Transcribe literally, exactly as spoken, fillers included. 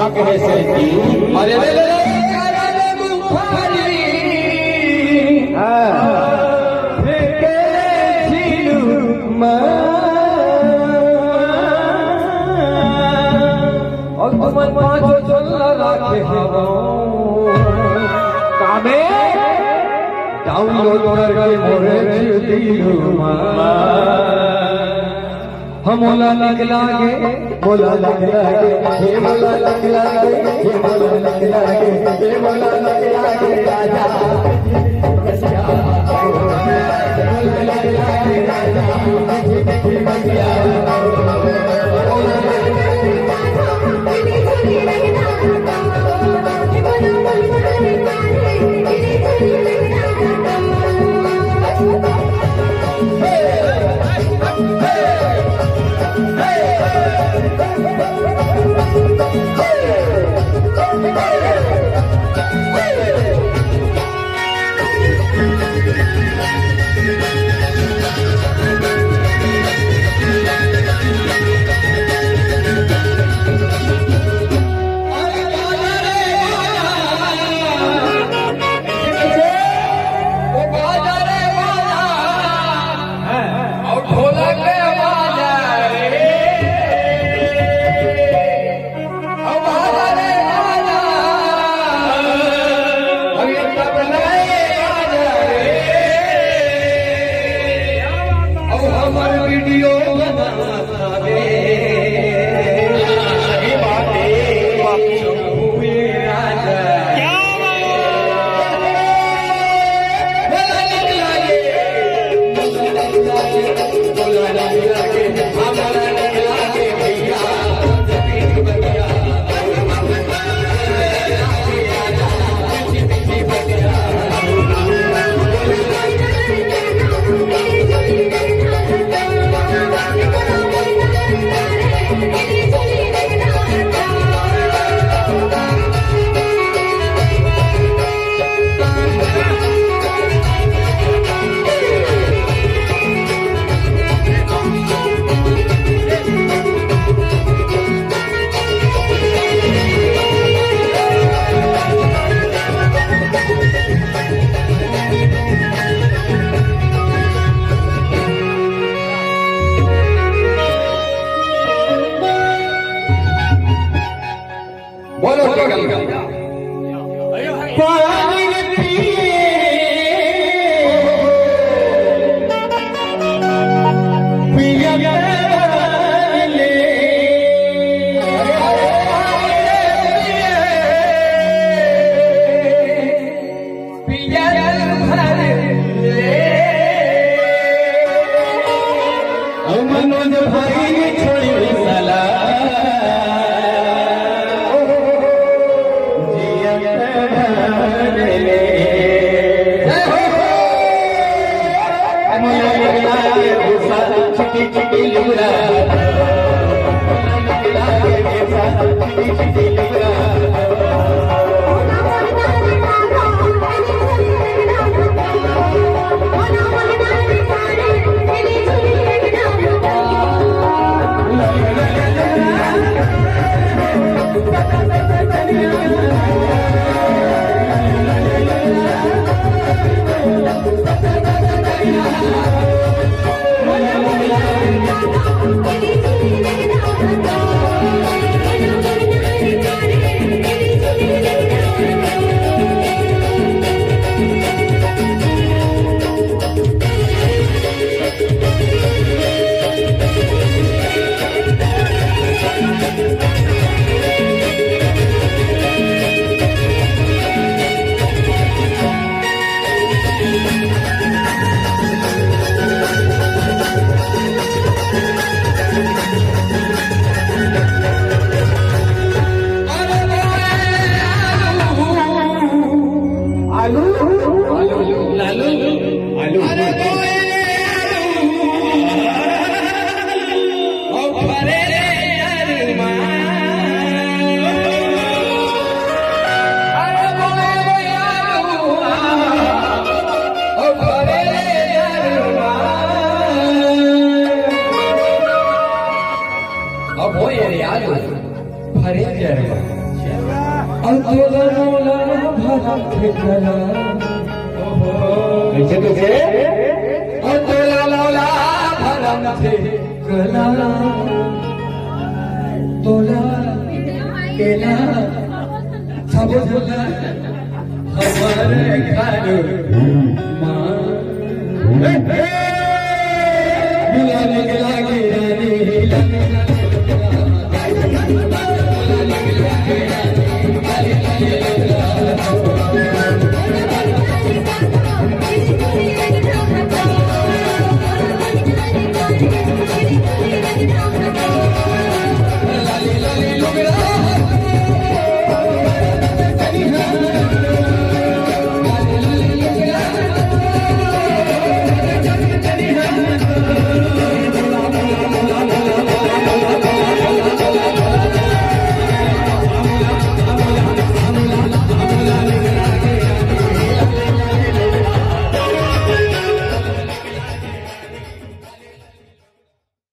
कहे से कि अरे रे रे रे, अरे रे मुखरी। हाँ। फेंके ले झिलुमा। अउ तुमन पाँचों झन ला राखे हवं। कामे? Download करके मोरे दिलू मा। हम मोला निकला गे, मोला निकला गे, हे मोला निकला गे, हे मोला निकला गे, हे मोला निकला गे, राजा। बोलो, बोलो। पानी पिए, पिया ले। पिया भर ले। ओ मनोज भाई छोड़ी साला। जिया भर ले। मोला लगे गुस्सा, चिटी चिटी लुरा। आलू, आलू, लालू, आलू। अब हो ये रे आलू, फरे जरवा। अउ तोला मोला भरम थे कला। कइसे, कइसे? अउ तोला मोला भरम थे कला। तोला केला सब झोला हमारे खालू माँ।